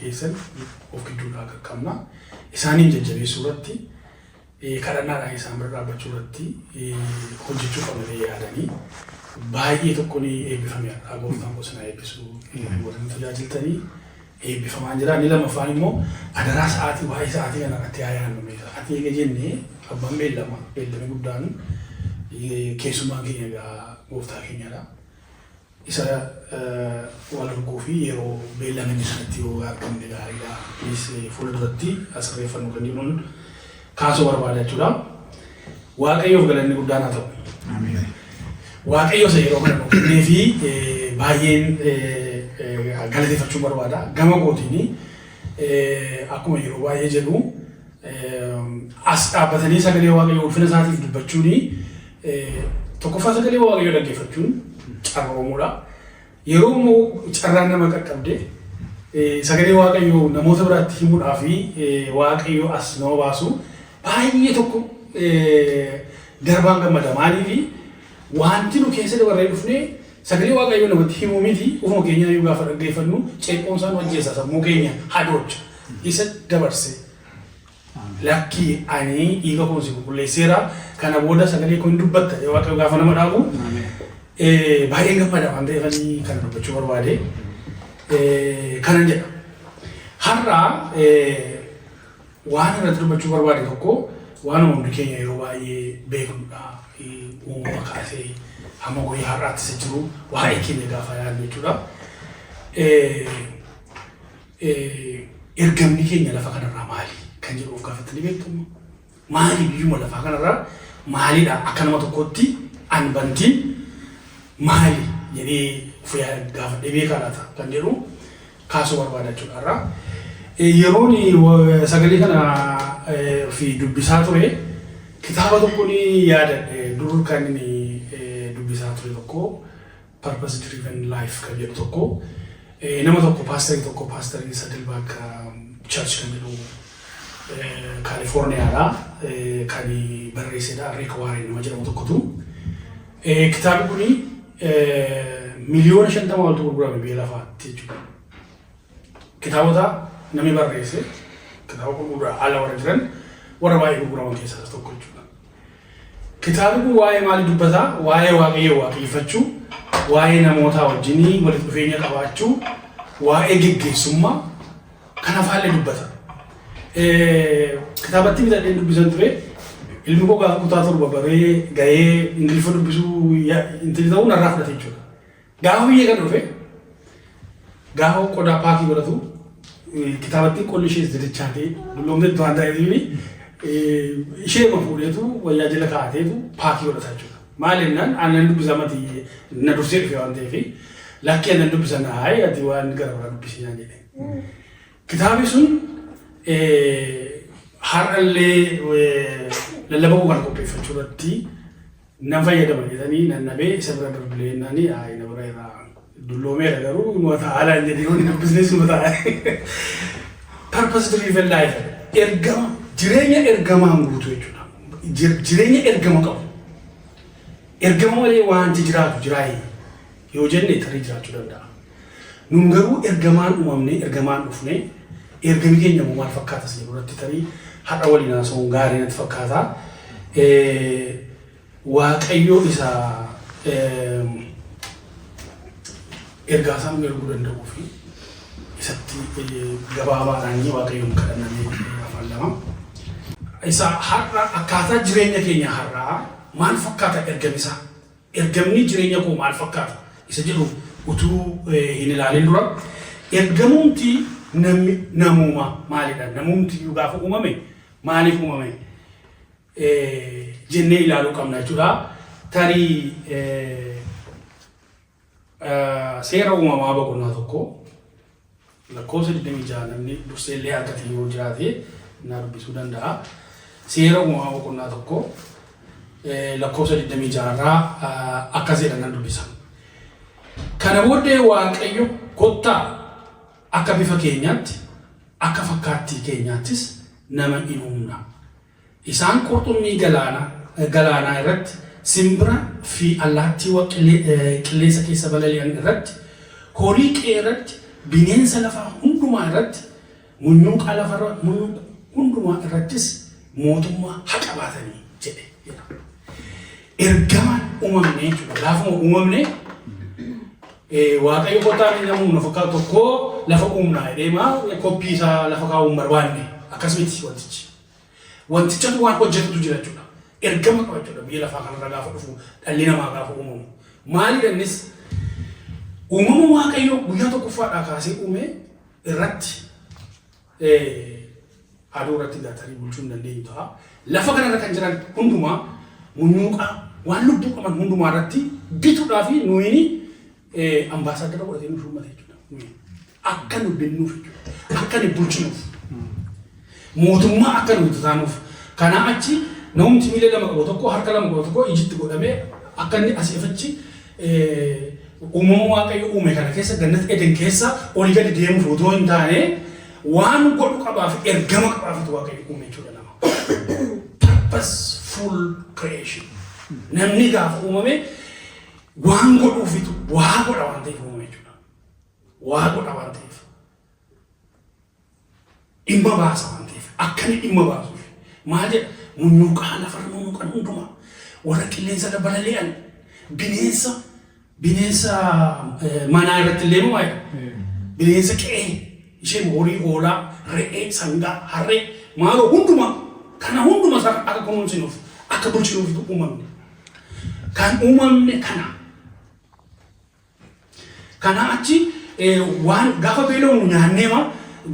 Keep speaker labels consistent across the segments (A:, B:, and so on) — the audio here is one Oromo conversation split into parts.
A: Keessan of gidduudhaa qaqqabna. Isaaniin jajjabeessuu irratti, kadhannaadhaan isaan bira dhaabbachuu irratti hojjechuu qabna jedhee yaadanii baay'ee tokko ni eebbifame har'aa. Gooftaan koo sinaa eebbisu, warri nu tajaajiltanii eebbifamaan jira. Inni lammaffaan immoo adaraa sa'aatii, waa'ee sa'aatii kana irratti haa yaadnu. Sa'aatii eega jenne, abbaan beellama beellami guddaan keessummaan keenya egaa gooftaa keenyadha. Isa wal arguu fi yeroo beellamni sanatti yoo argamne gaariidha. Please, fuula duratti asirreeffannu kan jedhuun kaasuu barbaada jechuudha. Waaqayyoof galanni guddaan haa ta'u. Waaqayyo isa yeroo kana nu kennee fi baay'een galateeffachuu barbaada. Gama kootiin akkuma yeroo baay'ee jedhu, as dhaabbatanii sagalee Waaqayyoo ulfina isaatiif dubbachuun, tokkoffaa sagalee Waaqayyoo dhaggeeffachuun carroomuudha. Yeroo immoo carraan nama qaqqabde sagalee Waaqayyoo namoota biraatti himuudhaa fi Waaqayyo as nama baasu, baay'ee tokko darbaan gammada. Maaliifi, wanti nu keessa dabarree dhufnee sagalee Waaqayyoo namatti himuu miti, ufuma keenya iyyuu gaafa dhaggeeffannu ceephoon nu ajjeesa, sammuu keenya hadoocha. Isa dabarse, "Lakkii, ani dhiiga koo si qulqulleesseera, kana booda sagalee koo hin dubbatta," jedhee Waaqayyo gaafa nama dhaabu baay'een gammada waan ta'eef ani kana dubbachuu barbaade kanan jedha. Har'a waan irratti dubbachuu barbaade tokko waan hundi keenya yeroo baay'ee beeknudha. Uumama kaasee hamma guyyaa har'aatti isa jiru waa'ee keenya gaafa yaadnu jechuudha. Ergamni keenya lafa kanarraa maali kan jedhu of gaafattanii beektu? Maali biyyuma lafaa kanarraa maalidha, akka nama tokkotti an bantiin maali jedhee of gaafadhee beekaa laata kan jedhu kaasuu barbaada jechuudha har'a. Yeroon sagalee kana fi dubbisaa ture, kitaaba tokko ni yaadadhe. Dur kan inni dubbisaa ture tokko, Purpose Driven Life kan jedhu tokko, nama tokko, paasterii tokko, paasterii Saddleback Church kan jedhu Kaalifoorniyaadha kan barreessedha. Rick Warren nama jedhamu tokkotu. Kitaabni kuni 50,000,000 oltu gurgurame biyya lafaatti jechuudha. Kitaabota namni barreesse, kitaaba gurguraa ala warra jiran, warra baay'ee gurguraman keessaa isa tokko jechuudha. Kitaabni kun waa'ee maalii dubbataa? Waa'ee Waaqayyoo waaqeffachuu, waa'ee namootaa wajjinii walitti dhufeenya qabaachuu, waa'ee geggeessummaa kana faallee dubbata. Kitaabatti bitadheen dubbisan ture. Ilmi koo gaafa kutaa 7 baree gahee Ingiliffa dubbisuu intali ta'uu narraa fudhate jechuudha. Gaafa biyya kana dhufe, gaafa qodaa pack godhatu, kitaabattiin qolli ishees didichaatee dulloomteetti waan ta'eef, ishee fuudheetu wayyaa jala kaa'ateetu pack godhata jechuudha. Maal jennaan, aannan dubbisa mati na dursee dhufe waan ta'eef, "Lakkii, aannan dubbisa na ati waan gara biraa dubbisi," naan jedhe. Kitaabni sun har'allee lallaba koo kana qopheeffachuu irratti nan fayyadama jedhanii nannabee isa bira darbilee naani na bira irraa dulloomeera, garuu nu ta'aa jedhee yoo dubbisnes nu ta'a. Purpose Driven Life, ergama, jireenya ergamaan guutuu jechuudha. Jireenya ergama qabu. Ergama malee wanti jiraatu jiraayi yoo jenne, tarii jiraachuu danda'a. Nun garuu ergamaan uumamne, ergamaan dhufne, ergami keenya immoo maal fakkaata isa jedhu irratti tarii har'a waliin haasa'uun gaarii natti fakkaata. Waaqayyo isa ergaa isaa nu erguu danda'uu fi isatti gabaabaadhaan Waaqayyoon kadhannamee afaan lama. Isa har'a akkaataa jireenya keenya har'aa maal fakkaata ergamisaa? Ergamni jireenya koo maal fakkaata? Isa jedhu utuu hin ilaalin dura, ergamumti namni namuuma maalidha? Namumti iyyuu gaafa uumame maaliif uumame jennee ilaaluu qabna jechuudha. Tarii Seera Uumamaa boqonnaa 1 lakkoofsa 26 namni dursee illee argate yoo jiraate na dubbisuu danda'a. Seera Uumamaa boqonnaa 1 lakkoofsa 26 irraa akkas jedha, nan dubbisa. "Kana booddee Waaqayyo, 'Kottaa akka bifa keenyaatti, akka fakkaattii keenyaattis nama in uumna. Isaan qurxummii galaanaa irratti, simbira fi allaattiiwwan qilleensa keessa balali'an irratti, horii qe'ee irratti, bineensa lafaa hundumaa irratti Munyuuqaa lafarra munyuuqu hundumaa irrattis mootummaa haa qabaatanii jedhe jedha. Ergamaan uumamne jechuudha. Gaafuma uumamne Waaqayyo kottaa inni nama humna fakkaatu tokko lafa uumnaa jedhee maa koppii isaa lafa kaa'uu hin barbaanne akkas miti wantichi. Wantichatu waan hojjetutu jira jechuudha. Ergama qaba jechuudha biyya lafaa kanarra gaafa dhufu dhalli namaa gaafa uumamu. Maalidha innis? Uumama Waaqayyo guyyaa tokkoffaadhaa kaasee uume irratti aduu irratti gaatarii bulchuu hin dandeenyu ta'a. Lafa kanarra kan jiran hundumaa munyuuqaa waan lubbuu qaban hundumaa irratti bituudhaa fi nuyi ambaasaaddara godhatee nu shuummate jechuudha. Nuyi akka nu binnuuf jechuudha. Akka nu bulchinuuf. Mootummaa akka nu taanuuf. Kanaa achi namumti miila lama qabu tokko harka lama qabu tokko ijitti godhamee akka inni asii fi achi uumama Waaqayyo uume kana keessa gannat Eden keessa olii gadi deemuuf otoo hin taane waan godhu qabaa fi ergama qabaafitu Waaqayyo uume jechuudha nama. Purposeful creation. Namni gaafa uumame waan godhuufitu waa godha waan ta'eef uumame jechuudha. Waa godha waan ta'eef. Dhimma baasa waan ta'eef akka inni dhimma baasuuf maal jedha munyuuqaa lafarra munyuuqan hundumaa warra qilleensa irra balali'an bineensa bineensa manaa irratti illee moo jedha bineensa qe'ee ishee horii hoolaa re'ee sangaa harree maaloo hundumaa kana hunduma isaa akka kunuunsinuuf akka bulchinuuf uumamne kan uumamne kana. Kanaa achi waan gaafa beelofnu nyaanneema,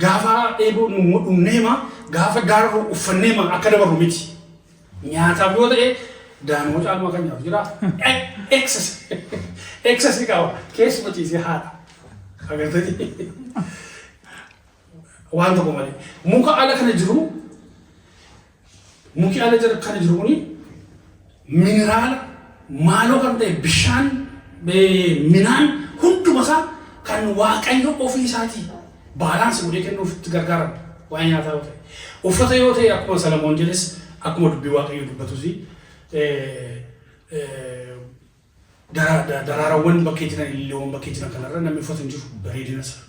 A: gaafa dheebonnu immoo dhugneema, gaafa daarru uffanneema akka dabarru miti. Nyaataaf yoo ta'e daanoo caalmaa kan nyaatu jira. Excess excess qaba. Keessuma ciisee haadha. Agartanii? Waan tokko malee. Muka ala kana jiru Muki ala jira kana jiru kuni mineraala maaloo kan ta'e bishaan minaan hunduma isaa kan Waaqayyo ofii isaatii baalaansi godhee kennuuf itti gargaaramu waa'ee nyaataa yoo ta'e. Uffata yoo ta'e akkuma Salamoon jedhes akkuma dubbii Waaqayyo dubbatus daraarawwan bakkee jiran ililleewwan bakkee jiran kanarra namni uffatu hin jiru bareedina isaa.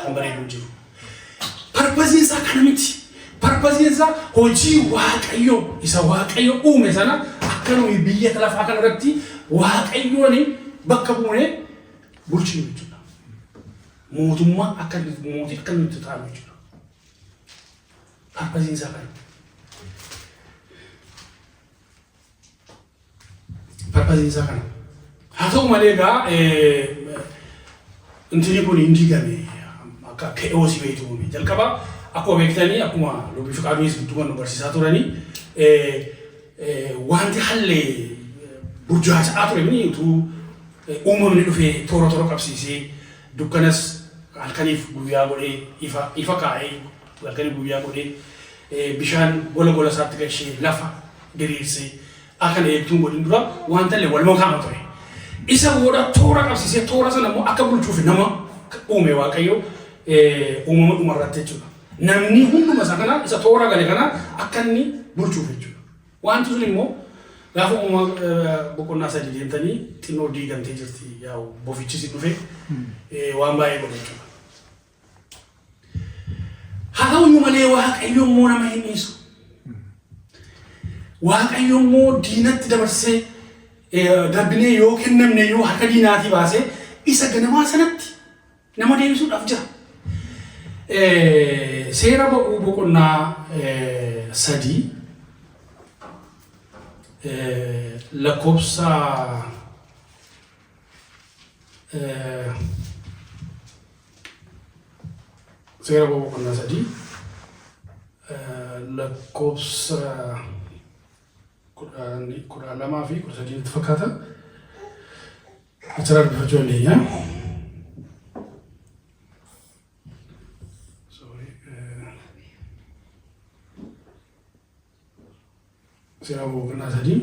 A: Kan bareedu hin jiru. Parpaziin isaa kana miti. Parpaziin isaa hojii Waaqayyoo isa Waaqayyo uume sana akka nuyi biyya lafaa kana irratti Waaqayyoon bakka buunee bulchinu jechuudha. Mootummaa akka mootii akka nuti taanu jechuudha. Parpaziin isaa kana. Parpaziin isaa kana. Haa ta'u malee egaa intini kun hin diigame akka ke'oosii wayiitu uume. Jalqaba akkuma beektanii akkuma Lubii Fiqaaduunis gidduu kan nu barsiisaa turanii wanti hallee burjaaja'aa ture inni utuu uumamni dhufee toora toora qabsiisee dukkanas halkaniif guyyaa godhee ifa ifa kaa'ee halkaniif guyyaa godhee bishaan gola gola isaatti gashee lafa diriirsee akka na eegtuu hin godhin dura wanta illee wal makaama ture. Isa booda toora qabsiisee toora sana immoo akka bulchuuf nama uume Waaqayyo uumama dhuma irratti jechuudha. Namni hunduma isaa kana isa toora gale kana akka inni bulchuuf jechuudha. Wanti sun immoo gaafa uumama boqonnaa sadii deemtanii xinnoo diigamtee jirti yaa'u bofichis hin dhufe waan baay'ee godhe jechuudha. Haa ta'uyyuu malee Waaqayyo immoo nama hin dhiisu. Waaqayyo immoo diinatti dabarsee darbinee yoo kennamne iyyuu harka diinaatii baasee isa ganamaa sanatti nama deebisuudhaaf jira. Seera ba'uu boqonnaa 3 lakkoofsa Seera ba'uu boqonnaa 3 lakkoofsa 12 fi 13 natti fakkaata. Achirraa dubbifachuu dandeenya. Sorry. Seera ba'uu boqonnaa 3.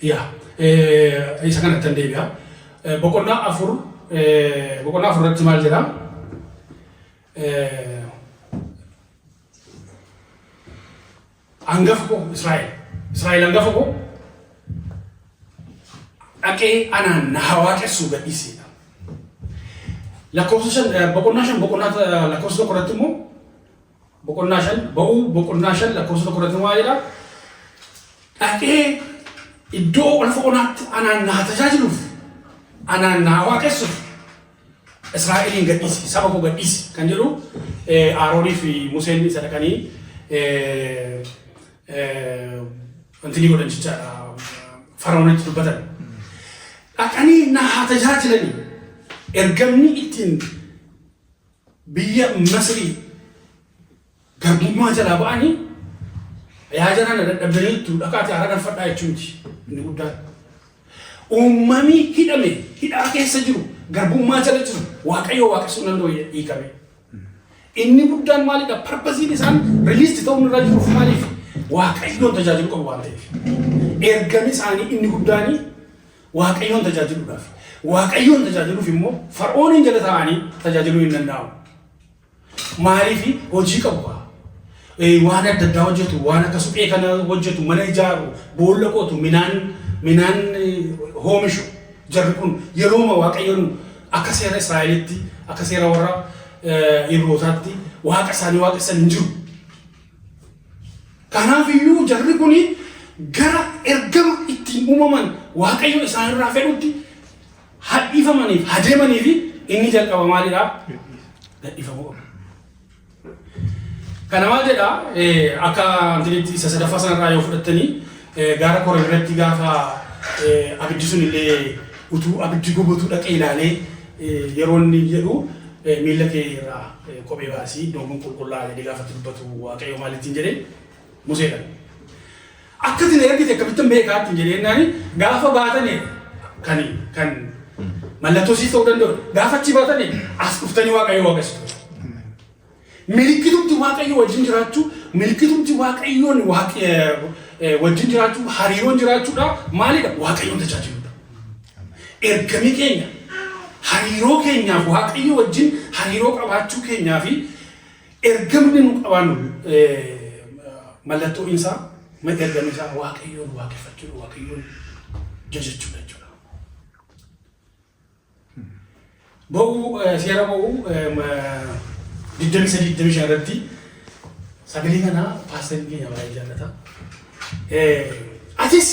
A: Yaa isa kanatti tan deebi'a. Boqonnaa 4 boqonnaa 4 irratti maal jedha? Hangafa koo Israa'el. Israa'el hangafa koo Dhaqee anaan na haa waaqessu gadhiiseedha. Lakkoofsa 5, boqonnaa 5 boqonnaa lakkoofsa 1 irratti immoo, boqonnaa 5, Ba'uu boqonnaa 5 lakkoofsa 1 irratti maal jedha? Dhaqee iddoo lafa onaatti anaan na haa tajaajiluuf, anaan na haa waaqessuuf Israa'eliin gadhiisi, saba koo gadhiisi kan jedhu Aaroonii fi Museen isa dhaqanii wanti ni godhan jechaadha, Fara'oonitti dubbatan. Dhaqanii na haa tajaajilanii. Ergamni ittiin biyya Masrii garbummaa jalaa ba'anii yaa jarana dadhabdaniittu, dhaqaati haara galfadhaa jechuu miti inni guddaan. Uumamni hidhame, hidhaa keessa jiru, garbummaa jala jiru Waaqayyo waaqessuu hin danda'u hiikame. Inni guddaan maalidha? Purposeiin isaan released ta'uun irra jiruuf maaliif? Waaqayyoon tajaajilu qabu waan ta'eef. Ergami isaanii inni guddaanii Waaqayyoon tajaajiluudhaaf. Waaqayyoon tajaajiluuf immoo Far'ooniin jala taa'anii tajaajiluu hin danda'amu. Maaliif? Hojii qabu. Waan adda addaa hojjetu, waan akka suphee kana hojjetu, mana ijaaru, boolla qotu, midhaan oomishu. Jarri kun yerooma Waaqayyoon akka seera Israa'elitti, akka seera warra Ibrootaatti waaqa isaanii waaqessan hin jiru. Kanaaf iyyuu jarri kun gara ergama ittiin uumaman Waaqayyo isaanirraa fedhutti hadhiifamaniif hadeemanii fi inni jalqaba maalidhaa? Gadhiifamuu qabu. Kana maal jedhaa? Akka antinitti isa sadaffaa sanarraa yoo fudhattanii, gaara Koreb irratti gaafa abiddi sun illee utuu abiddi gubatu dhaqee ilaalee yeroo inni jedhu, miilla kee irraa kophee baasii, iddoon kun qulqullaa'aa jedhee gaafa dubbatu, Waaqayyo maal ittiin jedhee Museedhaan? Akka isin ergite akkamittan beekaa ittiin jedhee jennaani, gaafa baatanii kan mallattoo siif ta'uu danda'u, gaafa achi baatanii as dhuftanii Waaqayyo waaqessitu. Milikitumti Waaqayyo wajjin jiraachuu, milikitumti Waaqayyoon wajjin jiraachuu, hariiroon jiraachuudha maalidha? Waaqayyoon tajaajiluudha. Ergamii keenya, hariiroo keenyaaf, Waaqayyo wajjin hariiroo qabaachuu keenyaa fi ergamni nu qabaannu mallattoo isaa, ergamni isaa Waaqayyoon waaqeffachuudha, Waaqayyoon jajachuudha jechuudha. Ba'uu, seera Ba'uu 23 25 irratti sagalee kana paastariin keenya baay'ee jaallata. Atis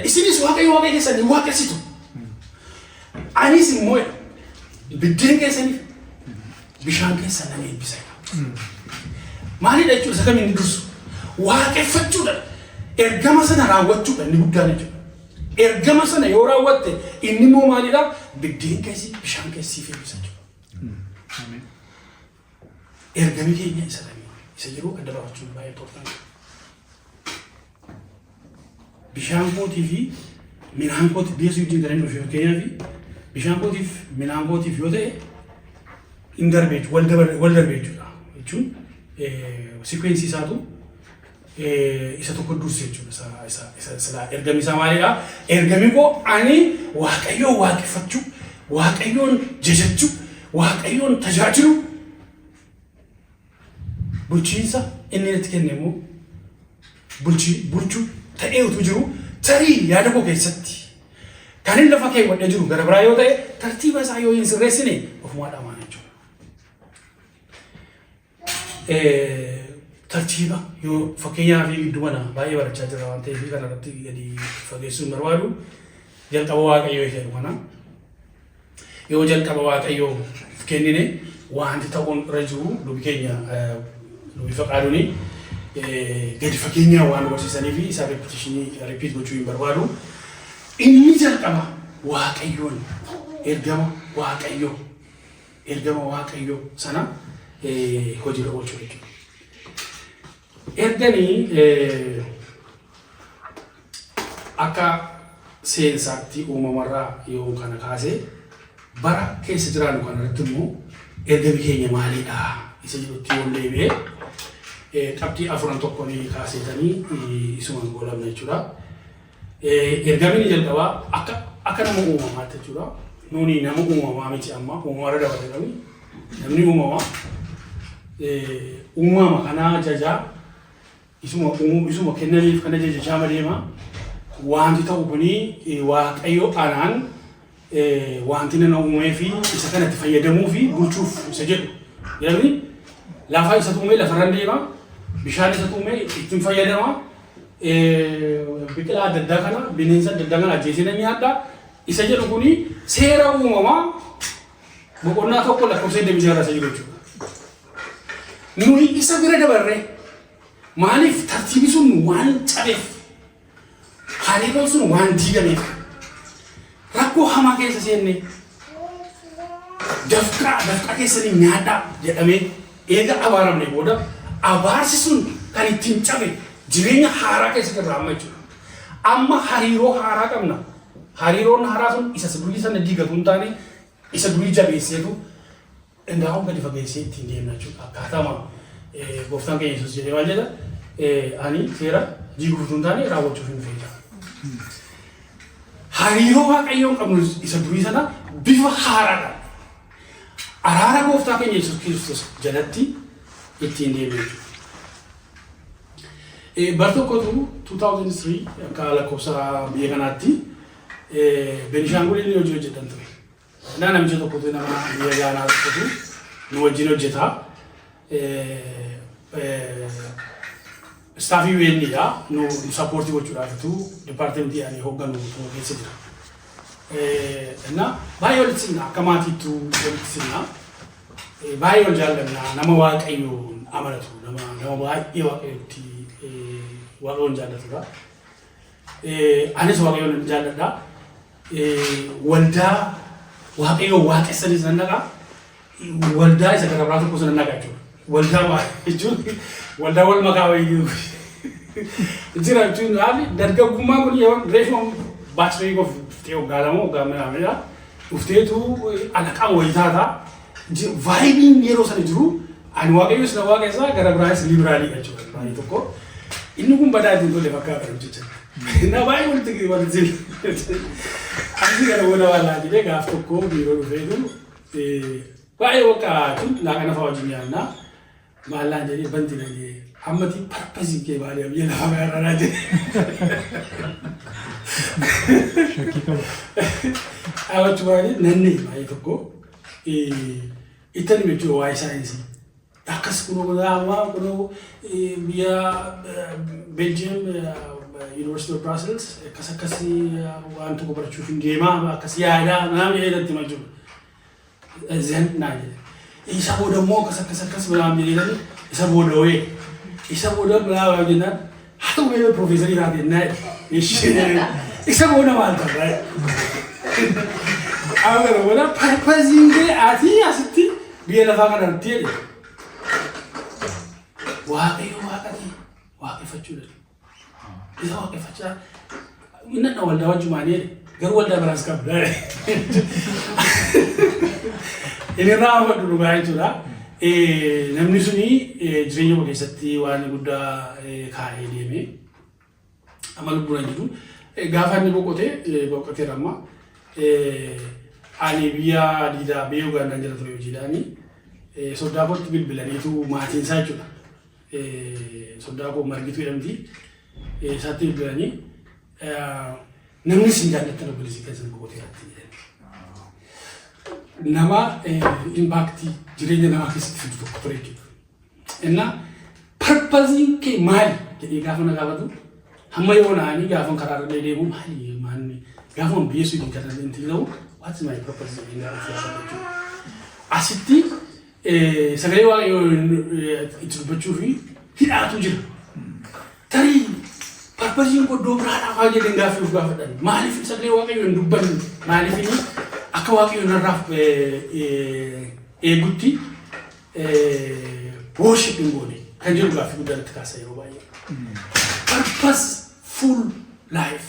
A: isinis Waaqayyo Waaqa keessan ni waaqessitu. Anis immoo biddeen keessaniif bishaan keessan nan eebbisa. Maalidha jechuudha isa kamiin inni dursu? Waaqeffachuudha. Ergama sana raawwachuudha inni guddaan jechuudha. Ergama sana yoo raawwatte inni immoo maalidha? Biddeen keessi bishaan keessi siif eebbisa jechuudha. Ergami keenya isa kamii? Isa jiru adda baafachuun baay'ee important. Bishaan kootii fi midhaan kootii biyya suutiin kan inni dhufe, fakkeenyaaf bishaan kootiif midhaan kootiif yoo ta'e, hin darbe jechuudha. Wal darbe jechuudha. Jechuun sequence isaatu isa tokko durse jechuudha. Isa silaa ergami isaa maalidha? Ergami koo ani Waaqayyoon waaqeffachuu, Waaqayyoon jajachuu, Waaqayyoon tajaajilu, bulchiinsa inni natti kenne immoo bulchuu ta'ee utuu jiru, tarii yaada koo keessatti kan inni lafa keewwadhee jiru gara biraa yoo ta'e, tartiiba isaa yoo hin sirreessine ofumaa dhamaan jechuudha. Tartiiba yoo fakkeenyaaf gidduu kana baay'ee barachaa jira waan ta'eef kana irratti gadi fageessuu hin barbaadu. Jalqaba Waaqayyoo jedhu kana yoo jalqaba Waaqayyoo kennine, wanti ta'uun irra jiru lubi keenya, lubi Faqaaduuni gadi fageenyaan waan nu barsiisanii fi isa repetition repeat gochuu hin barbaadu. Inni jalqaba Waaqayyoon, ergama Waaqayyoo sana hojiirra oolchuu jechuudha. Erganii akka seensaatti uumamarraa yoo kana kaasee, bara keessa jiraannu kanarratti immoo ergami keenya maalidha isa jedhutti yoon deebi'ee, qabxii afuran tokko ni kaaseetanii isumaan goolabna jechuudha. Ergamni inni jalqabaa akka nama uumamaatti jechuudha. Nuuni nama uumamaa miti, amma uumamarra dabarre qabni. Namni uumamaa uumama kanaa jajaa, isuma kennaniif kana jajachaa deema. Wanti ta'u kuni Waaqayyo anaan wanti nama uumee fi isa kanatti fayyadamuu fi bulchuuf isa jedhu. Jedhamni lafa isa uumee lafarra deema, bishaan isa uumee ittiin fayyadama, biqilaa adda addaa kana, bineensa adda addaa kana ajjeesee nan nyaadha. Isa jedhu kuni seera uumamaa boqonnaa 1 lakkoofsa 26 isa jiru jechuudha. Nuyi isa bira dabarree, maaliif? Tartiibi sun waan cabeef, hariiroon sun waan diigameef, rakkoo hamaa keessa seenne. Dafqaa dafqa keessanii nyaadhaa jedhamee eega abaaramne booda, abaarsi sun kan ittiin cabe jireenya haaraa keessa jirra amma jechuudha. Amma hariiroo haaraa qabna. Hariiroon haaraa sun isa durii sana diigatu hin taane, isa durii jabeesseetu indaa'uun gadi fageessee ittiin deemna jechuudha. Akkaataama gooftaan keenya Yesuus jedhee maal jedha? Ani seera diiguuf utuu hin taane raawwachuuf hin dhufee jira. Hariiroo Waaqayyoon qabnu isa durii sana bifa haaraadhaan araara gooftaa keenya Yesuus Kiristoos jalatti ittiin deemna jechuudha. Bar tokkotu 2003 akka lakkoofsa biyya kanaatti Benishaangul inni hojii hojjetan ture. Naa namicha tokkotu, nama biyya Gaanaa tokkotu nu wajjin hojjeta. Staffii UN dha. Nu support gochuudhaaf departmentii ani hoogganu tokko keessa jira. Na baay'ee walitti simna, akka maatiittuu walitti simna. Baay'ee wal jaallanna, nama Waaqayyoon amanatu, nama baay'ee Waaqayyotti Waaqayyoon jaallatudha. Anis Waaqayyoon jaalladha. Waldaa Waaqayyoon waaqessanis nan dhaqa. Waldaa isa gara biraa tokko nan dhaqa jechuudha. Waldaa jechuun waldaa wal makaa wayii jira jechuun, haalli dargaggummaa kun yeroo reefu bachelorii of dhuftee waggaa 2, waggaa meeqa dhufteetu alaqaan wayii taata. Vibeiin yeroo sana jiru ani Waaqayyo na waaqessaa, gara biraas liberalii jechuudha baay'ee tokko. Inni kun badaa ittiin tolle fakkaata hojjecha. Na baay'ee walitti Asii kana booda waan laa jedhee gaaf tokko biiroo dhufeetu baay'ee bakka jechuun laaqana fa'aa wajjin nyaannaa. Maallaan jedhee banti na jedhee, ammati purposeiin kee maali biyya lafa kanarraa naa jedhee.
B: Shakkii qaba.
A: Dhaabachuu baay'ee nanne baay'ee tokko ittan hime jechuudha waa'ee saayinsii. Akkas kunoo amma kunoo biyya Belgium, University of Brussels, akkas akkas waan tokko barachuuf hin deemaa, akkas yaadaa naam jedhee itti hima jechuudha. Then naa jedhe. Isa booda immoo akkas akkas akkas biraa jedhanii, isa booda wayii isa booda biraa waa jennaan, haa ta'u mee piroofeesarii taate naa isa booda maal ta'a? Amma kana booda purposeiin kee ati asitti biyya lafaa kana irratti jedhe. Waaqayyo waaqati waaqeffachuudha. Isa waaqeffachaa inni dhadha waldaa wajjumaanii jedhe, garuu waldaa biraas qabda. Inni irraa hubadhu dhugaa jechuudha. Namni suni jireenya koo keessatti waan guddaa kaa'ee deeme. Amma lubbuun hin jiru. Gaafa inni boqote, boqoteera amma. Ani biyya Diidaa, biyya Ugaandaan jira ture hojiidhaani. Soddaa kootti bilbilaniitu maatiin isaa jechuudha. Soddaa koo Margituu jedhamti. Isaatti bilbilanii, namni isin jaallattan obboleessi keessan boqoteeratti jedhan. Nama impactii jireenya namaa keessatti fidu tokko ture jechuudha. Innaa purposeiin kee maali jedhee gaafa na gaafatu, hamma yoo naanii gaafa karaa irra deemu maali maali, gaafa biyya sun kan inni ta'u, "What's my purpose?" jedhee gaafa gaafatu jechuudha. Asitti sagalee Waaqayyoo itti dubbachuu fi hidhaatu jira. Tarii purposeiin koo iddoo biraadhaa fa'aa jedheen gaaffii of gaafadhan. Maaliif sagalee Waaqayyoo hin dubbanne? Maaliif inni akka Waaqayyo narraaf eegutti worship hin goone kan jedhu gaaffii guddaa natti kaasa yeroo baay'ee. Purposeful life.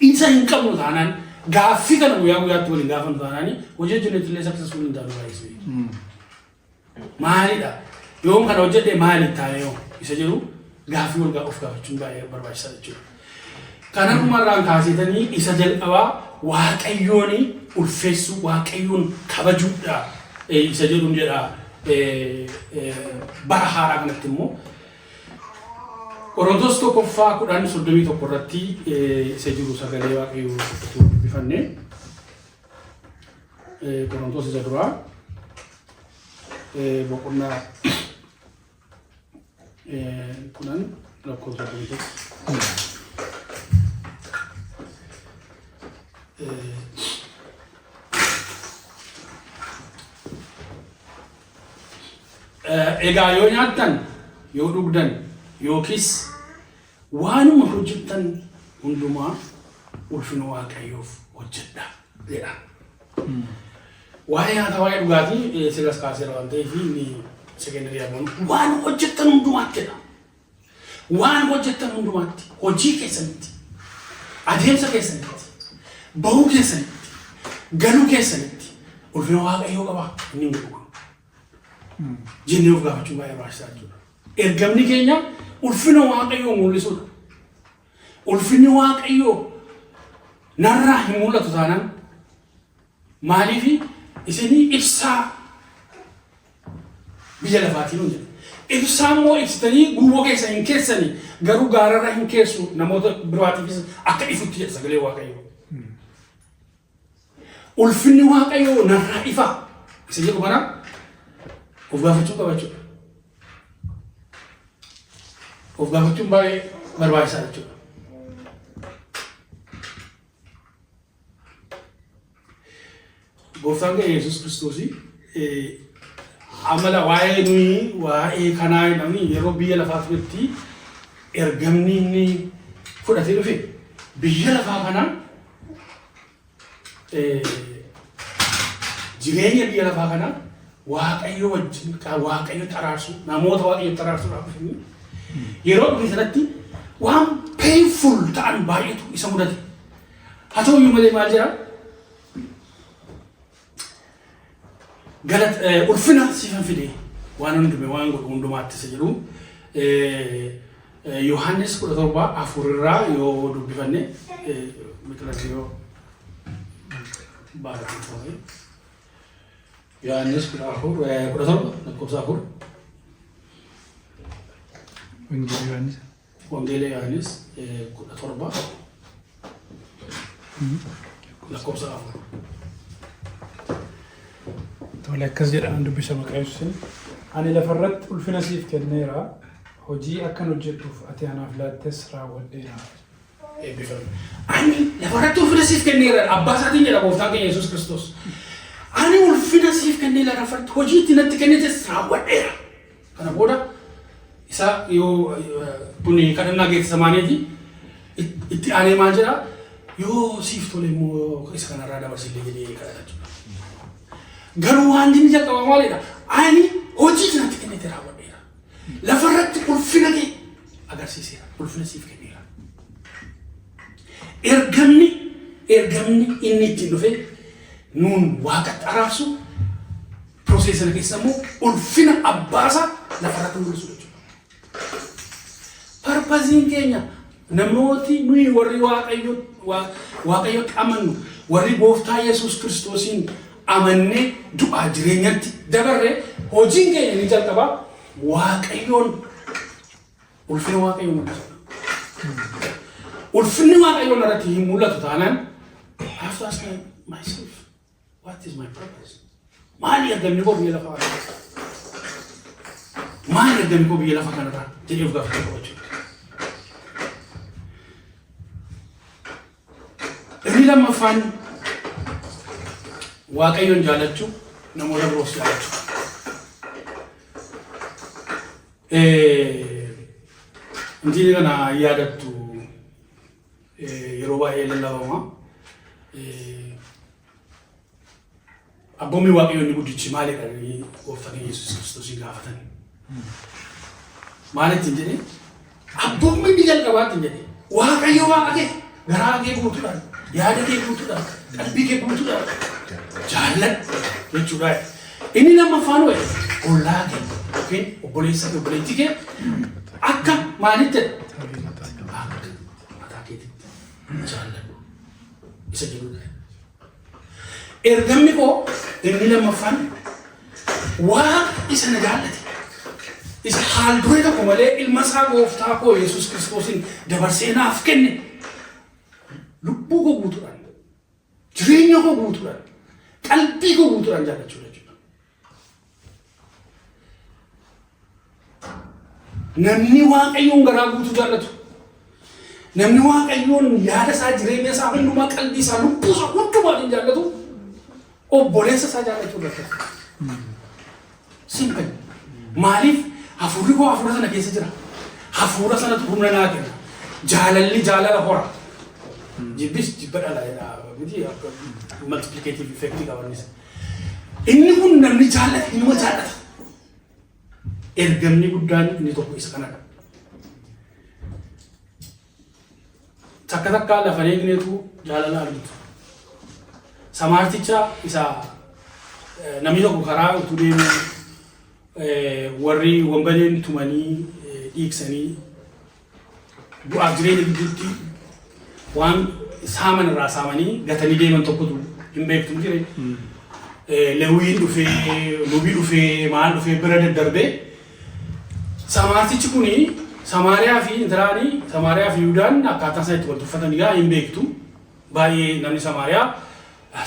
A: Isa hin qabnu taanaan, gaaffii kana guyyaa guyyaatti waliin gaafannu taanaan, hojii hojjennetti illee successful hin taanu baay'isuu. Maalidha? Yoom kana hojjedhe, maali taane yoo isa jedhu gaaffii wal of gaafachuun baay'ee barbaachisaa jechuudha. Kanafumarraan kaasetanii isa jalqabaa Waaqayyoon ulfeessuu, Waaqayyoon kabajuudha isa jedhuun jedha. Bara haaraa kanatti immoo Qorontos tokkoffaa 10:31 irratti isa jiru sagalee Waaqayyoo dubbifanne. Qorontos isa duraa boqonnaa 10 lakkoofsa 31. Egaa yoo nyaattan, yoo dhugdan, yookiis waanuma hojjettan hundumaa ulfina Waaqayyoof hojjedha jedha. Waa'ee nyaata, waa'ee dhugaatii silas kaaseera waan ta'eef, inni secondary aboon waan hojjettan hundumaatti jedha. Waan hojjettan hundumaatti, hojii keessanitti, adeemsa keessanitti, bahuu keessanitti, galuu keessanitti ulfina Waaqayyoo qaba inni hin godhu kun jennee of gaafachuun baay'ee barbaachisaa jechuudha. Ergamni keenya ulfina Waaqayyoo mul'isuudha. Ulfinni Waaqayyoo narraa hin mul'atu taanaan, maaliif isinii ibsaa biyya lafaatiin hin jedhe. Ibsaa immoo ibsitanii guuboo keessa hin keessanii, garuu gaararra hin keessu, namoota biraatiifis akka ifutti jedha sagalee Waaqayyoo. Ulfinni Waaqayyoo narraa ifa isa jedhu kana of gaafachuu qaba jechuudha. Of gaafachuun baay'ee barbaachisaa jechuudha. Gooftaan keenya Yesuus Kiristoos amala waa'ee nuyi waa'ee kanaa jedhamni yeroo biyya lafaa turetti ergamni inni fudhatee dhufe biyya lafaa kanaa, jireenya biyya lafaa kanaa Waaqayyo wajjin Waaqayyotti araarsuu, namoota Waaqayyotti araarsuudhaaf dhufe. Yeroo dhufe sanatti waan painful ta'an baay'eetu isa mudate. Haa ta'u iyyuu malee maal jedha? Galat ulfina siifan fide waan hundume waan godhu hundumaatti isa jedhu Yohaannis 17:4 irraa yoo dubbifanne, biqilas yoo baaratu ta'e. Yohaannis 14, 17 lakkoofsa 4.
B: Wangeela Yohaannis.
A: Wangeela Yohaannis 17 lakkoofsa 4.
B: Tole, akkas jedhaan dubbisa maqaa Yesuusiin. Ani lafarratti ulfina siif kenneera. Hojii akkan hojjedhuuf ati anaaf laattes raawwadheera.
A: Eebbifame. Ani lafarratti ulfina siif kenneera abbaa isaatiin jedha gooftaan keenya Yesuus Kiristoos. Ani ulfina siif kennee lafarratti hojii itti natti kennites raawwadheera. Kana booda isa yoo kun kadhannaa Geetsemaaneeti, itti aanee maal jedha? Yoo siif tole immoo isa kanarraa dabarsillee jedhee kadhata jechuudha. Garuu waan inni jalqaba maalidha? Ani hojii itti natti kennite raawwadheera. Lafarratti ulfina kee agarsiiseera. Ulfina siif kenneera. Ergamni inni ittiin dhufe nuun Waaqatti araarsu, process sana keessa immoo ulfina abbaasaa lafarratti mul'isu jechuudha. Purposeiin keenya, namooti nuyi warri Waaqayyotti amannu, warri gooftaa Yesuus Kiristoosiin amannee du'aa jireenyatti dabarre, hojiin keenya inni jalqabaa Waaqayyoon ulfina Waaqayyoon mul'isudha. Ulfinni Waaqayyoon irratti hin mul'atu taanaan, I have to ask myself, what is my purpose? Maali ergamni koo biyya lafaa kana? Maali ergamni koo biyya lafaa kanarraa jedhee of gaafachuu qaba jechuudha. Inni lammaffaan Waaqayyoon jaalachuu, namoota biroos jaalachuu. Injiilii kana yaadattu, yeroo baay'ee lallabama. Abboommi Waaqayyoo inni guddichi maalidha jedhanii gooftaan keenya Yesuus Kiristoosiin gaafatan. Maal ittiin jedhee? Abboommi inni jalqabaa ittiin jedhee, Waaqayyo Waaqa kee garaa kee guutuudhaan, yaada kee guutuudhaan, qalbii kee guutuudhaan jaalladhu jechuudha. Inni lammaffaan waa'ee ollaa kee yookiin obboleessa kee, obboleettii kee akka maalitti jedha? Akka mataa keetitti jaalladhu isa jedhudha. Ergamni koo inni lammaffaan Waaqa isa na jaallate. Isa haal duree tokko malee ilma isaa gooftaa koo Yesuus Kiristoosiin dabarsee naaf kenne lubbuu koo guutuudhaan, jireenya koo guutuudhaan, qalbii koo guutuudhaan jaallachuudha jechuudha. Namni Waaqayyoon garaa guutuu jaallatu, namni Waaqayyoon yaada isaa, jireenya isaa hundumaa, qalbii isaa, lubbuu isaa hundumaatiin jaallatu, obboleessa isaa jaallachuu irratti. Simple. Maaliif? Hafuurri koo hafuura sana keessa jira. Hafuura sanatu humna naa kenna. Jaalalli jaalala hora. Jibbis jibba dhala jedha. Miti akka multiplicative effect qabanis. Inni kun namni jaallate inuma jaallata. Ergamni guddaan inni tokko isa kanadha. Takka takkaa lafa eegneetu jaalala argitu. Samaarticha isa namni tokko karaa utuu deemu warri wambaleen tumanii dhiigsanii du'aaf jireenya gidduutti waan saaman irraa saamanii gatanii deeman tokkotu hin beektu jire. Lewwiin dhufee, lubi dhufee, maal dhufee bira daddarbee. Samaartichi kuni, Samaariyaa fi intiraanii, Samaariyaa fi Yihudaan akkaataa isaan itti wal tuffatan egaa hin beektu. Baay'ee namni Samaariyaa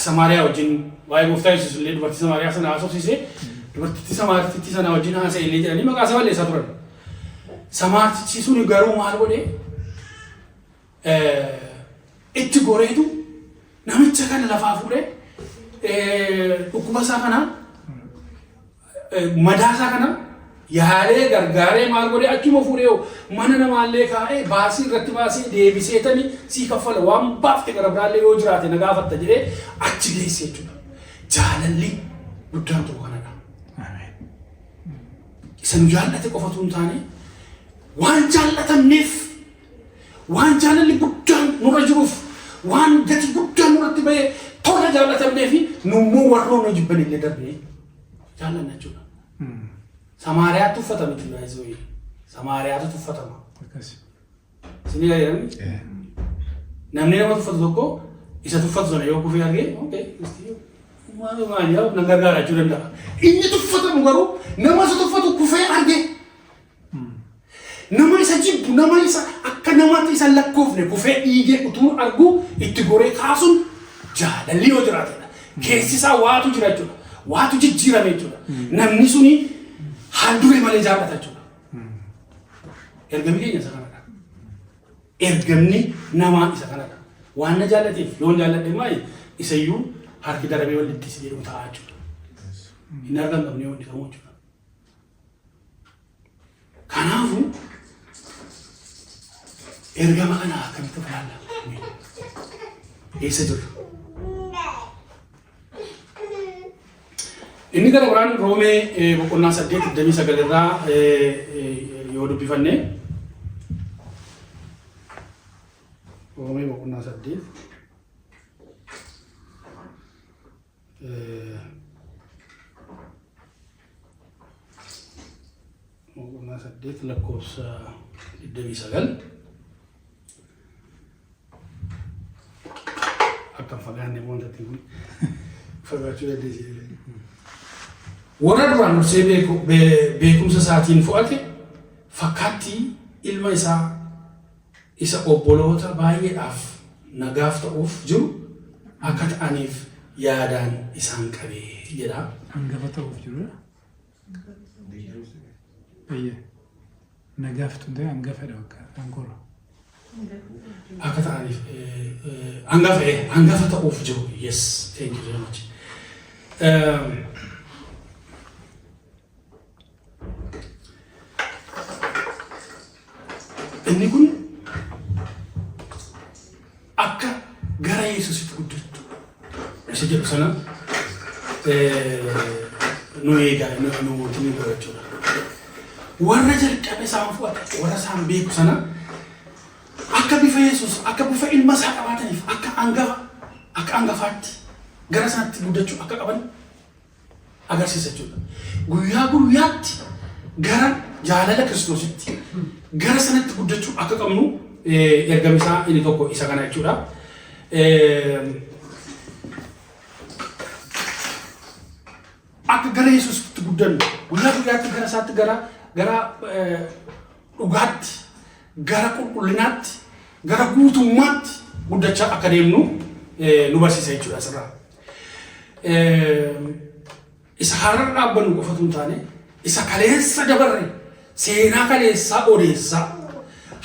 A: Samaariyaa wajjin waa'ee gooftaa Yesuus illee dubartii Samaariyaa sana haasofsiise, dubartittii Samaartittii sana wajjin haasa'e illee jedhanii maqaa isaa balleessaa turan. Samaartichi suni garuu maal godhe? Itti goreetu namicha kana lafaa fuudhee, dhukkuba isaa kana, madaa isaa kana yaalee, gargaaree, maal godhee, achuma fuudhee mana namaallee kaa'ee, baasii irratti baasee deebisee, tani sii kaffala, waan baafte gara biraallee yoo jiraate na gaafatta jedhee achi geesse jechuudha. Jaalalli guddaan tokko kanadha. Isa nu jaallate qofatu hin taane, waan jaallatamneef, waan jaalalli guddaan nurra jiruuf, waan gati guddaan nurratti bahee tola jaallatamnee fi nummoo warroon nu jibban illee darbee jaallanna jechuudha. Samaariyaatti uffatame jechuudha. Isoo Samaariyaatu tuffatama.
B: Akkas.
A: Isinii galee namni nama tuffatu tokko isa tuffatu sana yoo kufee argee, okay, maal maal yaa nan gargaara jechuu danda'a. Inni tuffatamu garuu nama isa tuffatu kufee argee, nama isa jibbu, nama isa akka namaatti isa lakkoofne kufee dhiigee utuu argu itti goree kaasuun jaalalli yoo jiraatedha. Keessi isaa waatu jira jechuudha. Waatu jijjiirame jechuudha. Namni suni haal duree malee jaallata jechuudha. Ergamni keenya isa kanadha. Ergamni namaa isa kanadha. Waan na jaallateef yoon jaalladhe maali, isayyuu harki darabee walitti si jedhu ta'a jechuudha. Hin argan qabnee wanti kamuu jechuudha. Kanaafuu ergama kana akkamitti of ilaalla? Eessa jirra? Inni gara biraan Roomee boqonnaa 8:29 irraa yoo dubbifanne, Roomee boqonnaa 8 boqonnaa 8 lakkoofsa 29, akka hin fagaanne wanta kun fagaachuu dandeesse. Warra duraan dursee beekumsa isaatiin fo'ate, fakkaattii ilma isaa isa obboloota baay'eedhaaf nagaaf ta'uuf jiru akka ta'aniif yaadaan isaan qabee jedha.
B: Hangafa ta'uuf jirudha. Eeyyee. Nagaaf tun ta'e hangafadha bakka dhankoora.
A: Akka ta'aniif hangafa, hangafa ta'uuf jiru. Yes, thank you very much. Inni kun akka gara Yesuusitti guddattu isa jedhu sana nu eegaa nu nu godha jechuudha. Warra jalqabe isaan fudhate, warra isaan beeku sana, akka bifa Yesuus, akka bifa ilma isaa qabaataniif, akka hangafaatti gara sanatti guddachuu akka qaban agarsiisa jechuudha. Guyyaa guyyaatti gara jaalala Kiristoositti, gara sanatti guddachuu akka qabnu ergami isaa inni tokko isa kana jechuudha. Akka gara Yesuusitti guddannu, guyyaa guyyaatti gara isaatti gara gara dhugaatti, gara qulqullinaatti, gara guutummaatti guddachaa akka deemnu nu barsiisa jechuudha asirraa. Isa har'a dhaabbannu qofatu hin taane, isa kaleessa dabarre, seenaa kaleessaa odeessaa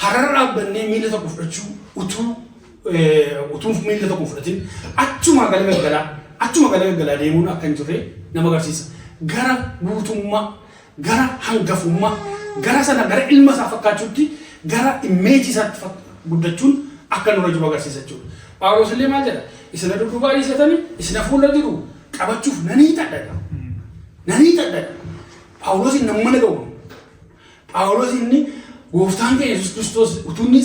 A: har'a dhaabbannee miila tokko fudhachuu utuu miila tokko fudhatin achuma gala gaggalaa deemuun akka hin jirre nama agarsiisa. Gara guutummaa, gara hangafummaa, gara sana, gara ilma isaa fakkaachuutti, gara image isaatti guddachuun akka nurra jiru agarsiisa jechuudha. Phaawulos illee maal jedha? "Isina dudduubaa dhiisatanii isina fuula jiru qabachuuf nanii xadhadha. Nanii xadhadha." Phaawulos nama mana ga'u. Phaawulos inni gooftaan keenya Yesuus Kiristoos utuu inni